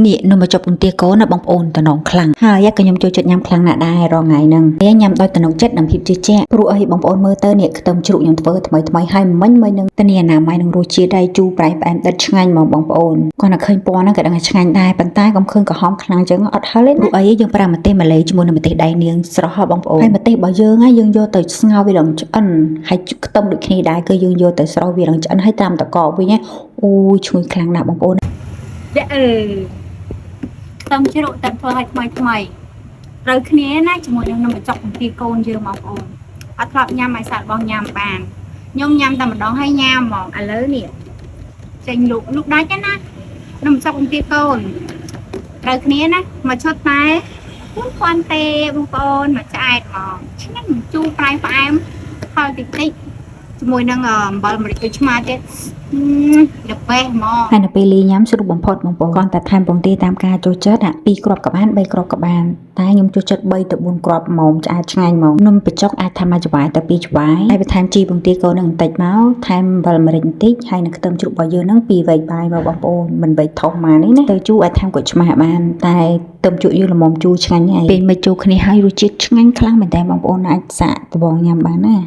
នេះនំបញ្ចុកពងទាកូនណាបងប្អូនតំណងខ្លាំងហើយក៏ខ្ញុំចូលចិត្តញ៉ាំខ្លាំងណាស់ដែររាល់ថ្ងៃហ្នឹងតែញ៉ាំដោយទំនុកចិត្តនិងភាពជឿជាក់ព្រោះអីបងប្អូនមើលទៅនេះខ្ទឹមជ្រូកខ្ញុំធ្វើថ្មីថ្មីហើយមិញមិញនឹងធានាអនាម័យនឹងរសជាតិដែរជូរប្រៃផ្អែមដិតឆ្ងាញ់ហ្មងបងប្អូនគាត់តែឃើញពណ៌ហ្នឹងក៏ដឹងថាឆ្ងាញ់ដែរប៉ុន្តែកុំឃើញក្រហមខ្លាំងចឹងអត់ហឹលទេណាព្រោះអីយើងប្រើម្ទេសម្ាឡេជាមួយនឹងម្ទេសដៃនាងស្រស់ហ៎បងប្អូនហើយម្ទេសរបស់យើងហ្នឹងយើងយកទៅស្ងោរវាឡើងឆ្អិនហើយខ្ទឹមដូចគ្នាដែរគឺយើងយកទៅស្រុះវាឡើងឆ្អិនហើយត្រាំតកវិញណាអូយឈ្ងុយខ្លាំងណាស់បងប្អូន ចាអឺខ្ទឹមជ្រក់តែធ្វើឲ្យថ្មីថ្មីត្រូវគ្នាណាជាមួយនឹងនំបញ្ចុកពងទាកូនយើងបងប្អូនអត់ធ្លាប់ញ៉ាំឲ្យសាក់របស់ញ៉ាំបានខ្ញុំញ៉ាំតែម្ដងហើយញ៉ាំហ្មងឥឡូវនេះចេញលូកលូកដាច់ណានំបញ្ចុកពងទាកូនត្រូវគ្នាណាមួយឈុតតែ4000ទេបងប្អូនមួយឆ្អែតហ្មងឆ្ងាញ់ជូរប្រៃផ្អែមហឹរតិចតិចជាមួយនឹងអំបិលម្រេចក្រូចឆ្មាទៀត the best ហ្មង ហើយនៅពេលលាយញ៉ាំស្រួលបំផុតបងប្អូនគ្រាន់តែថែមពងទាតាមការចូលចិត្តអា2គ្រាប់ក៏បាន3គ្រាប់ក៏បានតែខ្ញុំចូលចិត្ត3ទៅ4គ្រាប់ហ្មងឆ្អែតឆ្ងាញ់ហ្មងនំបញ្ចុកអាចថែមមួយច្បាយទៅ2ច្បាយហើយបន្ថែមជីពងទាកូននឹងបន្តិចមកថែមអំបិលម្រេចបន្តិចហើយនឹងខ្ទឹមជ្រូករបស់យើងនឹងពីរវែកបាយមកបងប្អូនមិនវែកធំមកនេះណាទៅជូរអាចថែមក្រូចឆ្មាបានតែខ្ទឹមជ្រូកយើងល្មមជូរឆ្ងាញ់ហើយពេលមិនចូលគ្នាហើយរសជាតិឆ្ងាញ់ខ្លាំងមែនតើបងប្អូនអាចសាកត្បូងញ៉ាំបានណា។